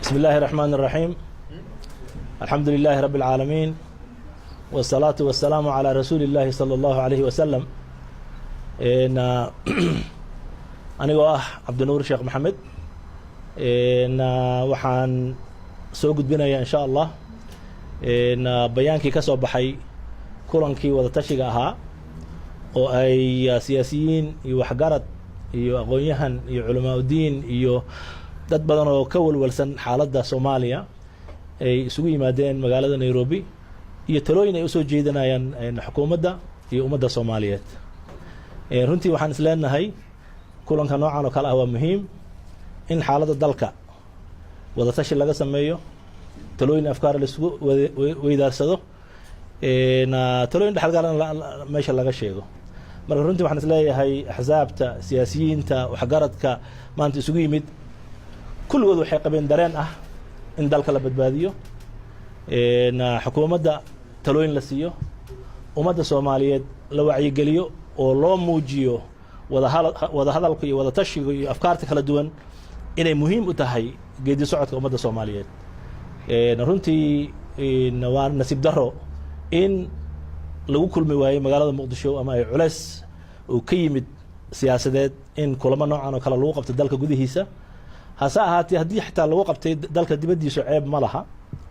بسم الله الرحمن الرحيم، الحمد لله رب العالمين، والصلاة والسلام على رسول الله صلى الله عليه وسلم. Anigoo ah Cabdinuur Sheekh Maxamed, waxaan soo gudbinayaa, insha Allah, bayaankii ka soo baxay kulankii wadatashiga ahaa oo ay siyaasiyiin iyo waxgarad iyo aqoon-yahan iyo culamaa udiin iyo dad badan oo ka walwalsan xaaladda Soomaaliya ay isugu yimaadeen magaalada Nairobi, iyo talooyin ay usoo jeedinayaan xukuumadda iyo ummadda Soomaaliyeed. Runtii waxaan is leenahay kulanka noocan oo kale ah waa muhiim in xaaladda dalka wadatashi laga sameeyo, talooyin, afkaar laisugu weydaarsado, talooyin dhexalgalana meesha laga sheego. Marka runtii waxaan is leeyahay axsaabta, siyaasiyiinta, waxgaradka maanta isugu yimid kulligood waxay qabeen dareen ah in dalka la badbaadiyo, xukuumadda talooyin la siiyo, ummadda Soomaaliyeed la wacyigeliyo oo loo muujiyo wada hadalka iyo wada tashiga iyo afkaarta kala duwan inay muhiim u tahay geedi socodka ummadda Soomaaliyeed. Runtii waa nasiib daro in lagu kulmi waayey magaalada Muqdisho ama ay culeys uu ka yimid siyaasadeed in kulamo noocan oo kale lagu qabto dalka gudihiisa. Hase ahaatee, haddii xitaa lagu qabtay dalka dibaddiisu, ceeb ma laha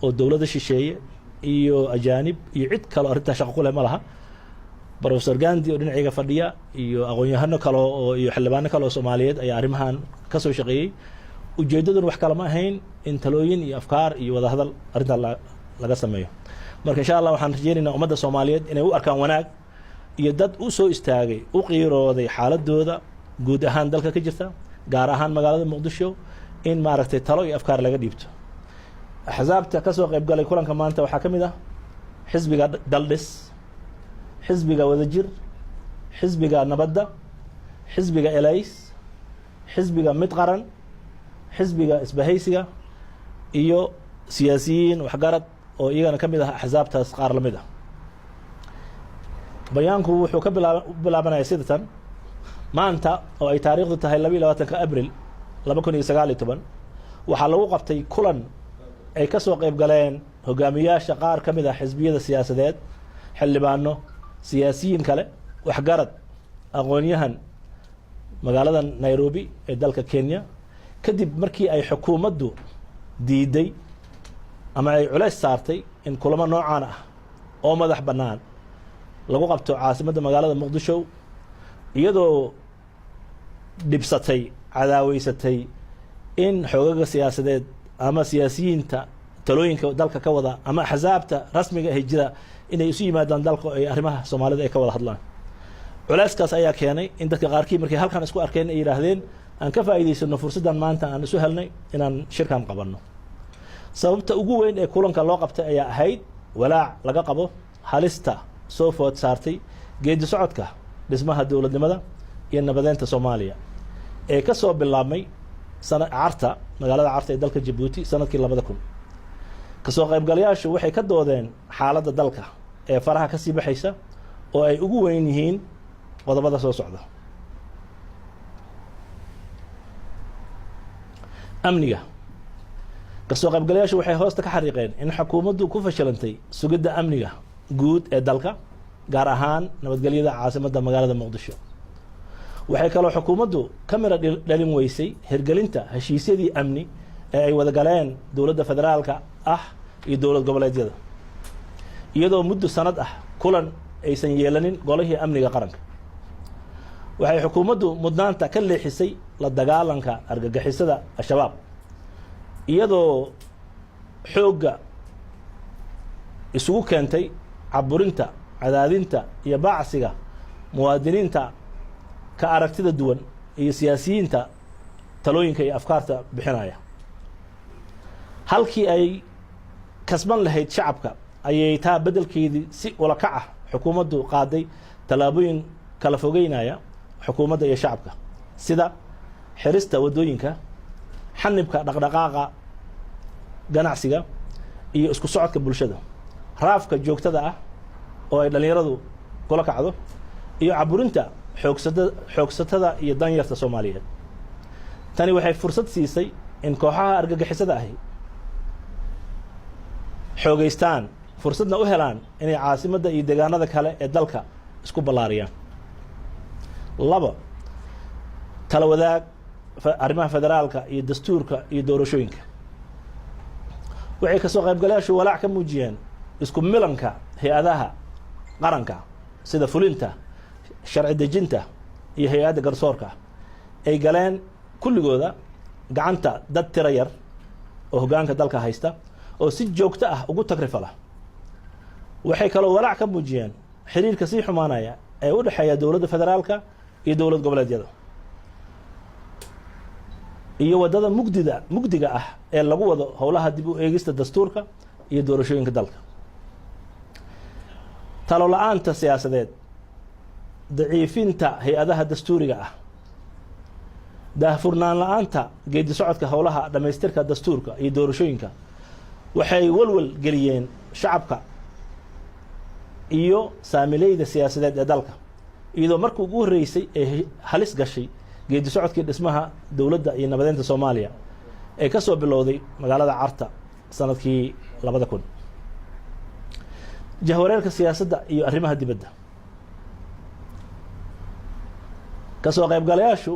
oo dowladda shisheeye iyo ajaanib iyo cid kaleo arrintaa shaqo ku leh ma laha. Professor Gandi oo dhinacayga fadhiya iyo aqoon-yahano kale oo iyo xildhibaano kale oo Soomaaliyeed ayaa arrimahan ka soo shaqeeyey. Ujeeddaduna wax kale ma ahayn in talooyin iyo afkaar iyo wadahadal arrintaa laga sameeyo. Marka, insha Allah, waxaan rajeynaynaa ummadda Soomaaliyeed inay u arkaan wanaag iyo dad u soo istaagay, u qiirooday xaaladooda guud ahaan dalka ka jirta, gaar ahaan magaalada Muqdisho, in maaragtay talo iyo afkaar laga dhiibto. Axsaabta ka soo qayb galay kulanka maanta waxaa ka mid ah Xisbiga Daldhis, Xisbiga Wadajir, Xisbiga Nabadda, Xisbiga Elays, Xisbiga Mid Qaran, Xisbiga Isbahaysiga iyo siyaasiyiin, waxgarad oo iyagana ka mid ah axsaabtaas qaar la mid ah. Bayaanku wuxuu ka bilaabanaya sida tan: Maanta oo ay taariikhdu tahay 22-ka Abril 2019, waxaa lagu qabtay kulan ay ka soo qayb galeen hogaamiyaasha qaar ka mid ah xisbiyada siyaasadeed, xildhibaano, siyaasiyiin kale, waxgarad, aqoon-yahan magaalada Nairobi ee dalka Kenya, kadib markii ay xukuumaddu diiday ama ay culays saartay in kulamo noocaan ah oo madax bannaan lagu qabto caasimadda magaalada Muqdisho, iyadoo dhibsatay, cadaaweysatay in xoogaga siyaasadeed ama siyaasiyiinta talooyinka dalka ka wada ama axsaabta rasmiga ahi jira inay isu yimaadaan dalka ay arrimaha Soomaalida ay ka wada hadlaan. Culeyskaas ayaa keenay in dadka qaarkii markay halkan isku arkeen ay yidhaahdeen, aan ka faa'iidaysano fursaddan maanta aan isu helnay inaan shirkan qabanno. Sababta ugu weyn ee kulanka loo qabtay ayaa ahayd walaac laga qabo halista soo food saartay geedi socodka dhismaha dowladnimada iyo nabadeynta Soomaaliya ee ka soo bilaabmay sana Carta, magaalada Carta ee dalka Jabuuti, sanadkii 2000. Kasoo qaybgalayaashu waxay ka doodeen xaaladda dalka ee faraha ka sii baxaysa oo ay ugu weyn yihiin qodobada soo socda. Amniga. Kasoo qaybgalayaashu waxay hoosta ka xariiqeen in xukuumaddu ku fashilantay sugidda amniga guud ee dalka, gaar ahaan nabadgelyada caasimadda magaalada Muqdisho. Waxay kaloo xukuumaddu ka mira dhalin weysay hirgelinta heshiisyadii amni ee ay wada galeen dowladda federaalka ah iyo dowlad goboleedyada, iyadoo muddo sanad ah kulan aysan yeelanin golihii amniga qaranka. Waxay xukuumaddu mudnaanta ka leexisay la dagaalanka argagixisada Al-Shabaab, iyadoo xoogga isugu keentay caburinta, cadaadinta iyo baacsiga muwaadiniinta ka aragtida duwan iyo siyaasiyiinta talooyinka iyo afkaarta bixinaya. Halkii ay kasban lahayd shacabka, ayay taa beddelkeedii si ula kac ah xukuumaddu qaaday tallaabooyin kala fogeynaya xukuumadda iyo shacabka, sida xirista waddooyinka, xanibka dhaqdhaqaaqa ganacsiga iyo isku socodka bulshada, raafka joogtada ah oo ay dhallinyaradu kula kacdo, iyo caburinta xoogsatada iyo danyarta Soomaaliyeed. Tani waxay fursad siisay in kooxaha argagixisada ahi Xoogeystaan, fursadna u helaan inay caasimadda iyo deegaanada kale ee dalka isku ballaariyaan. Labo, tala wadaag arrimaha federaalka iyo dastuurka iyo doorashooyinka. Waxay kasoo qaybgalayaashu walaac ka muujiyeen isku milanka hay-adaha qaranka, sida fulinta, sharci dejinta iyo hay-adda garsoorka, ay galeen kulligooda gacanta dad tiro yar oo hoggaanka dalka haysta oo si joogto ah ugu tagrifala. Waxay kaloo walaac ka muujiyeen xiriirka sii xumaanaya ee u dhexeeya dowladda federaalka iyo dowlad goboleedyada iyo waddada mugdiga ah ee lagu wado howlaha dib u eegista dastuurka iyo doorashooyinka dalka. Talo la-aanta siyaasadeed, daciifinta hay-adaha dastuuriga ah, daahfurnaan la-aanta geedi socodka howlaha dhammaystirka dastuurka iyo doorashooyinka waxay walwal geliyeen shacabka iyo saamileyda siyaasadeed ee dalka, iyadoo markii ugu horreysay ee halis gashay geedi socodkii dhismaha dowladda iyo nabadeynta Soomaaliya ee ka soo bilowday magaalada Carta sanadkii 2000. Jahwareerka siyaasadda iyo arrimaha dibadda. Kasoo qaybgalayaashu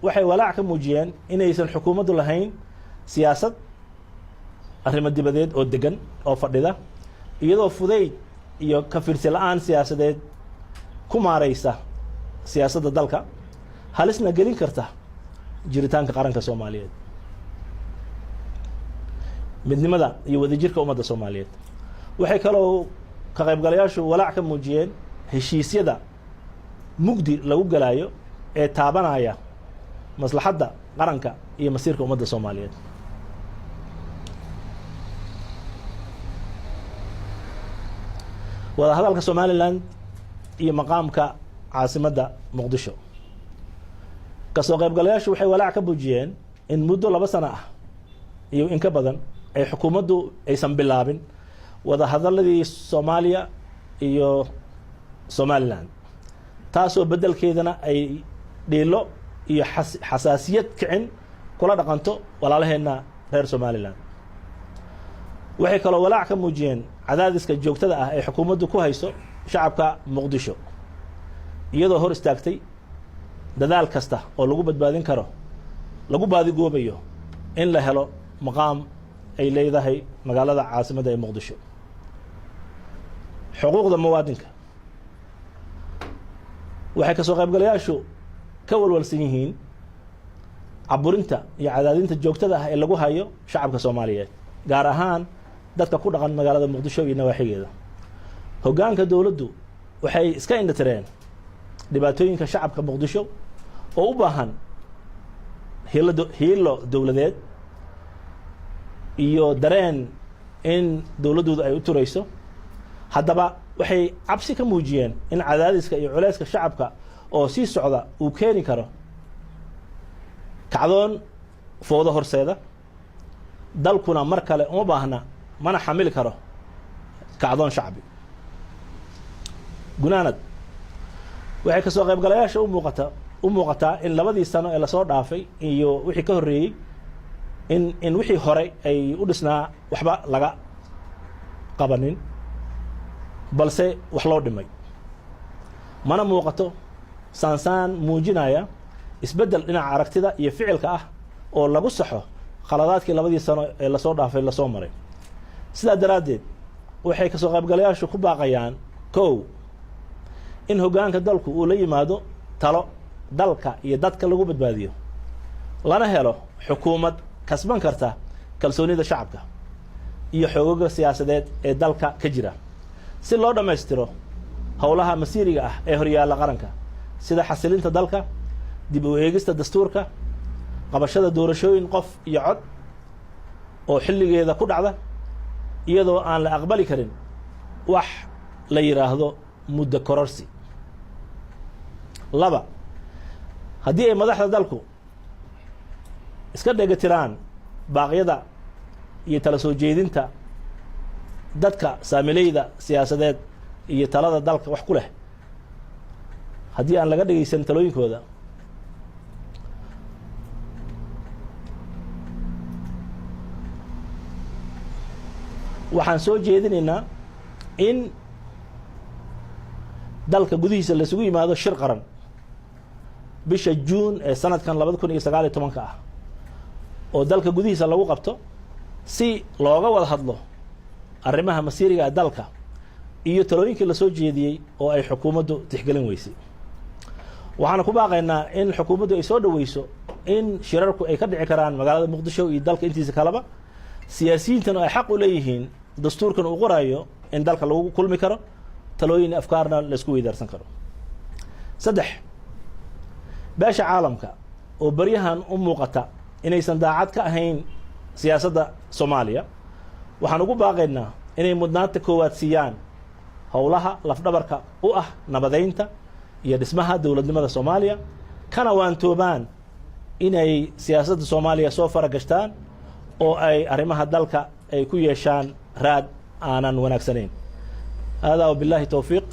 waxay walaac ka muujiyeen inaysan xukuumaddu lahayn siyaasad arrimo dibadeed oo degan oo fadhida, iyadoo fudayd iyo ka fiirsi la-aan siyaasadeed ku maareysa siyaasadda dalka, halisna gelin karta jiritaanka qaranka Soomaaliyeed, midnimada iyo wadajirka ummadda Soomaaliyeed. Waxay kaloo ka qaybgalayaashu walaac ka muujiyeen heshiisyada mugdi lagu galaayo ee taabanaya maslaxadda qaranka iyo masiirka ummadda Soomaaliyeed. Wadahadalka Somaliland iyo maqaamka caasimadda Muqdisho. Kasoo qaybgalayaashu waxay walaac ka muujiyeen in muddo 2 sano ah iyo in ka badan ay xukuumaddu aysan bilaabin wadahadaladii Soomaaliya iyo Somaliland, taasoo beddelkeedana ay dhiilo iyo xasaasiyad kicin kula dhaqanto walaalaheenna reer Somaliland. Waxay kaloo walaac ka muujiyeen cadaadiska joogtada ah ee xukuumaddu ku hayso shacabka Muqdisho, iyadoo hor istaagtay dadaal kasta oo lagu badbaadin karo, lagu baadigoobayo in la helo maqaam ay leedahay magaalada caasimadda ee Muqdisho. Xuquuqda muwaadinka. Waxay kasoo qaybgalayaashu ka walwalsan yihiin caburinta iyo cadaadinta joogtada ah ee lagu hayo shacabka Soomaaliyeed, gaar ahaan dadka ku dhaqan magaalada Muqdisho iyo nawaaxigeeda. Hoggaanka dowladdu waxay iska indhatireen dhibaatooyinka shacabka Muqdisho oo u baahan hiilo dowladeed iyo dareen in dowladdooda ay u turayso. Haddaba waxay cabsi ka muujiyeen in cadaadiska iyo culeyska shacabka oo sii socda uu keeni karo kacdoon foodo horseeda. Dalkuna mar kale uma baahna mana xamili karo kacdoon shacbi. Gunaanad, waxay kasoo qaybgalayaasha u muuqataa in labadii sano ee lasoo dhaafay iyo wixii ka horreeyey in wixii hore ay u dhisnaa waxba laga qabanin, balse wax loo dhimay. Mana muuqato saansaan muujinaya isbeddel dhinaca aragtida iyo ficilka ah oo lagu saxo khaladaadkii labadii sano ee lasoo dhaafay lasoo maray. Sidaa daraaddeed waxay kasoo qaybgalayaashu ku baaqayaan: kow, in hoggaanka dalku uu la yimaado talo dalka iyo dadka lagu badbaadiyo, lana helo xukuumad kasban karta kalsoonida shacabka iyo xoogaga siyaasadeed ee dalka ka jira, si loo dhammaystiro howlaha masiiriga ah ee horyaalla qaranka, sida xasilinta dalka, dib u eegista dastuurka, qabashada doorashooyin qof iyo cod oo xilligeeda ku dhacda, iyadoo aan la aqbali karin wax la yidhaahdo muddo kororsi. Laba, haddii ay madaxda dalku iska dhegatiraan baaqyada iyo tala soo jeedinta dadka saamileyda siyaasadeed iyo talada dalka wax ku leh, haddii aan laga dhegeysan talooyinkooda, Waxaan soo jeedinaynaa in dalka gudihiisa laisugu yimaado shir qaran bisha Juun ee sanadkan 2019-ka ah, oo dalka gudihiisa lagu qabto, si looga wada hadlo arrimaha masiiriga dalka iyo talooyinkii lasoo jeediyey oo ay xukuumaddu tixgelin weysay. Waxaana ku baaqaynaa in xukuumaddu ay soo dhaweyso in shirarku ay ka dhici karaan magaalada Muqdisho iyo dalka intiisa kaleba, siyaasiyiintana ay xaq u leeyihiin, dastuurkan uu qoraayo, in dalka lagu kulmi karo, talooyin afkaarna laisku weydaarsan karo. 3, beesha caalamka oo beryahan u muuqata inaysan daacad ka ahayn siyaasadda Soomaaliya, waxaan ugu baaqaynaa inay mudnaanta koowaad siiyaan howlaha lafdhabarka u ah nabadeynta iyo dhismaha dowladnimada Soomaaliya, kana waantoobaan inay siyaasadda Soomaaliya soo faragashtaan oo ay arrimaha dalka ay ku yeeshaan raad aanan wanaagsanayn. Hada wabillahi towfiiq.